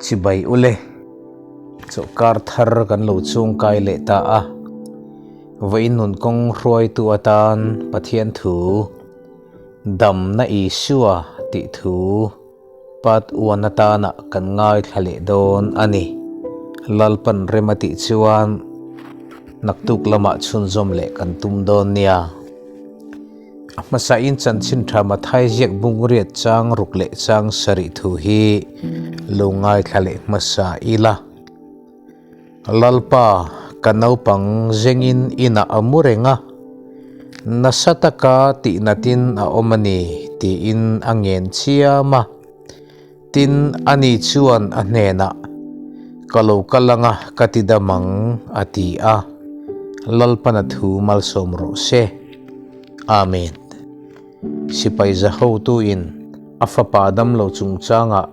Chibai ule, chawhkar thar kan lo chungkai leh ta a, vawiin nun kawng hruaitu atan Pathian thu, Damna Isua tih thu Part one atana kan ngaithla leh dawn a ni. Lalpan rem a tih chuan naktuk lamah chhunzawm leh kan tum dawn nia. A hmasain chanchin tha Mathai ziak bungriat chang ruk leh chang sarih thu hi lo ngaithla leh hmasa ila. Lalpa, ka naupang zengin inah a mu reng a, nasa taka tihnatin a awm a ni tiin a ngen chiam a. Tin, ani chuan a hnenah, Ka lo kal anga ka ti dam ang, a ti a. Lalpana thu malsawm rawh se. Amen. Sipai za hotuin a fapa damlo chungchangah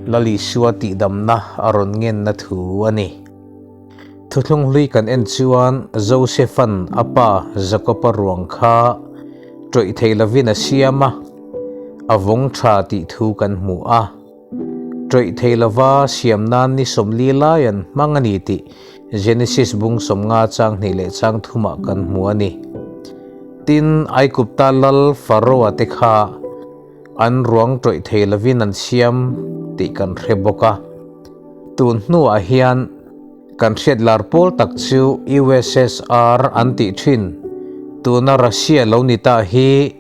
Lal Isua tihdamna a rawn ngenna thu a ni. Thuthlung hlui kan en chuan Josepha'n a pa Jakob-a ruang kha ṭawih thei lovin a siam a, a vawng ṭha tih thu kan hmu a. Ṭawih thei lova siam nan ni 40 lai an hmang a ni tih Genesis bung 50 chang hnih leh chang thumah kan hmu a ni. Tin, Aigupta lal Pharaoh-a te kha an ruang ṭawih thei lovin an siam tih kan hre bawk a. Tun hnuah hian kan hriat lar pawl tak chu USSR an tih thin. Tuna Russia lo ni ta hi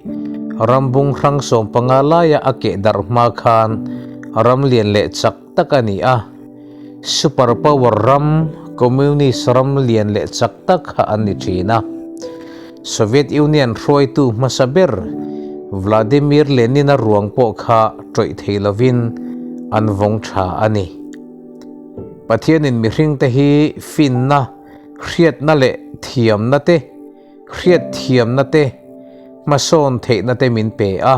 ram bung hrang 15 laia a keh darh hma khan ram lian leh chak tak a ni a. Super power ram, Communist ram lian leh chak tak kha an ni thin a. Soviet Union hruaitu hmasa ber Vladimir Lenin-a ruang pawh kha ṭawih thei lovin an vawng ṭha a ni. Pathianin mihringte hi finna, hriatna leh thiamna te, hriatthiamna te, hmasawn theihna te min pe a.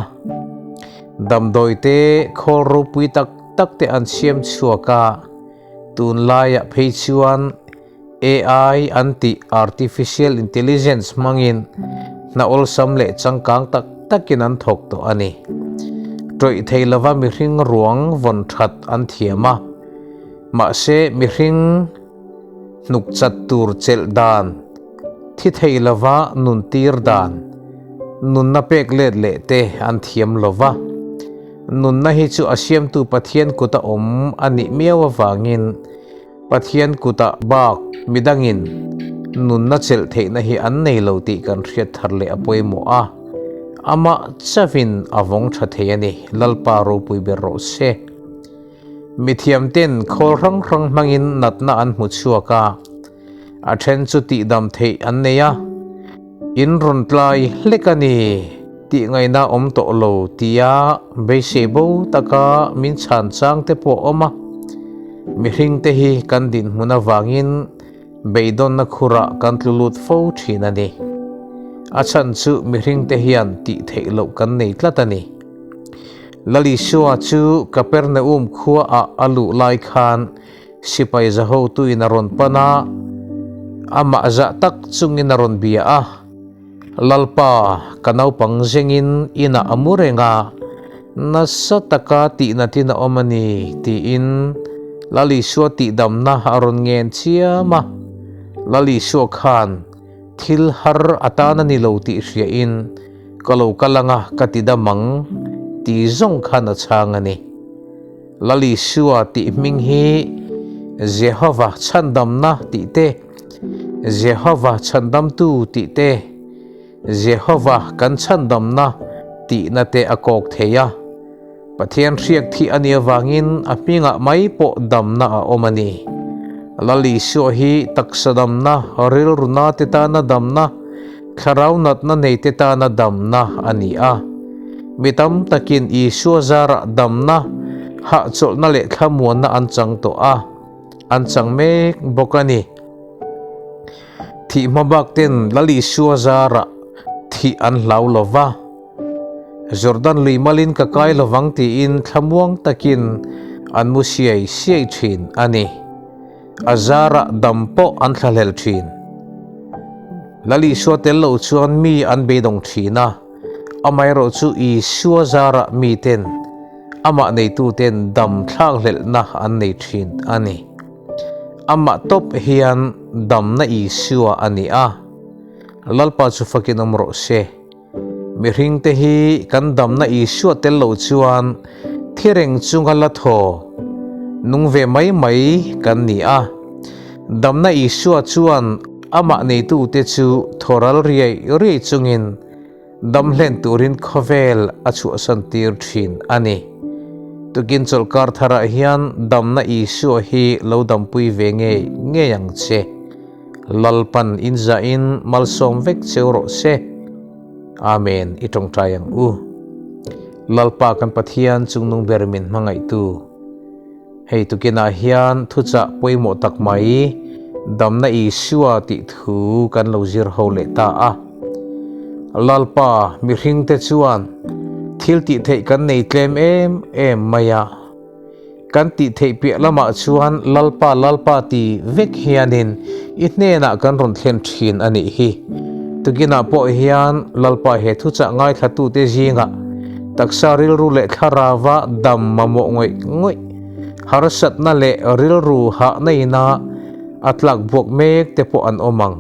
Damdawi te khawl ropui tak tak te an siam chhuak a, tunlaiah phei chuan AI an tih Artificial Intelligence hmangin hna awlsam leh changkang tak takin an thawk tawh a ni. Ṭawih thei lova mihring ruang vawn ṭhat an thiam a, mahse mihring hnuk chat tur chelh dan, thi thei lova nun tir dan, nunna pek let leh te an thiam lova. Nunna hi chu a siamtu Pathian kuta awm a nih miau avangin, Pathian kutah bak midangin nunna chelh theihna hi an nei lo tih kan hriat thar leh a pawimawh a, amah chauhin a vawng tha thei a ni, Lalpa ropui ber rawh se. Mithiamten khawl hrang hrang hmangin natna an hmu chhuak a, a then chu tihdam theih an nei a, in rawn tlai hlek a ni tih ngaihna awm tawh lo tia beisei bo taka min chhan chang te pawh a awm a. Mihringte hi kan dinhmun avangin beidawnna khurah kan tlu lut fo thin a ni. A chhan chu mihringte hian tih theih loh kan nei tlat a ni. Lal Isua chu Kapernaum khuaah a luh lai khan Sipai zahotuin a rawn pan a, amah zah tak chungin a rawn bia a, Lalpa, ka naupang zengin inah a mu reng a, nasa taka tihnatin a awm a ni, tiin Lal Isua tihdamna a rawn ngen chiam a. Lal Isua khan thil har a tan a ni lo tih hriain, Ka lo kal anga ka tidam ang, ti zawng khan a chhang a ni. Lal Isua tih hming hi Jehova chhandamna tih te, Jehova chhandamtu tih te, Jehova kan chhandamna tihna te a kawk thei a. Pathian hriak thih a nih avangin a hmingah mai pawh damna a awm a ni. Lal Isua hi taksa damna, rilruna te tana damna, thlarau natna nei te tana damna a ni a. Mi tam takin Isua zarah damna, hahchawlhna leh thlamuanna an chang tawh a, an chang mek bawk a ni. Thih hma bak ten Lal Isua zarah thih an hlau lo va, Jordan lui malin ka kai lovang tiin thlamuang takin an mu siai siai thin a ni. A zarah dam pawh an thlahlel thin. Lal Isua tel lo chuan mi an beidawng thin a, amaherawhchu Isua zarah miten Amah neituten dam thlakhlelhna an nei thin a ni. Amah tawp hian damna Isua a ni a, Lalpa chu fakin awm rawh se. Mihringte hi kan damna Isua tel lo chuan thi reng chunga la thaw nung ve mai mai kan ni a. Damna Isua chuan amah neitute chu thaw ral riai riai chungin dam hlen turin khawvel a chhuahsan tir thin a ni. Tukin chawlhkar tharah hian damna Isua hi lo dampui ve ngei ngei ang che. Lalpan inzahin malsawm vek cheu rawh se. Amen i tawngtai ang u. Lalpa kan Pathian chungnung ber min hmangaihtu. Hei tukinah hian thuchah pawimawh tak mai damna Isua tih thu kan lo zir ho leh ta a. Lalpa mihringte chuan thil tih theih kan nei tlem em em mai a. Kan tih theih piah lamah chuan Lalpa Lalpa ti vek hianin i hnenah kan rawn thlen thin a nih hi. Tukinah pawh hian Lalpa he thuchah ngaithlatute zingah taksa rilru leh thlarauva dam mamawh ngawih ngawih, harsatna leh rilru hahna ina a tlak buak mek te pawh an awm ang.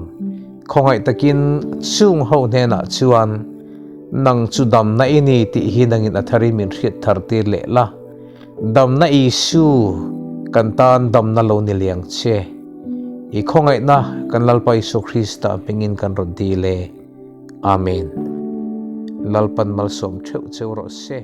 Khawngaih takin chung ho hnenah chuan nang chu damna i ni tih hi nangin a thar i min hriat thar tir leh la. Damna Isu kan tan damna lo ni liang che. I khawngaihna kan Lalpa Isu Krista hmingin kan rawn dil e. Amen. Lalpan malsawm theuh cheu rawh se.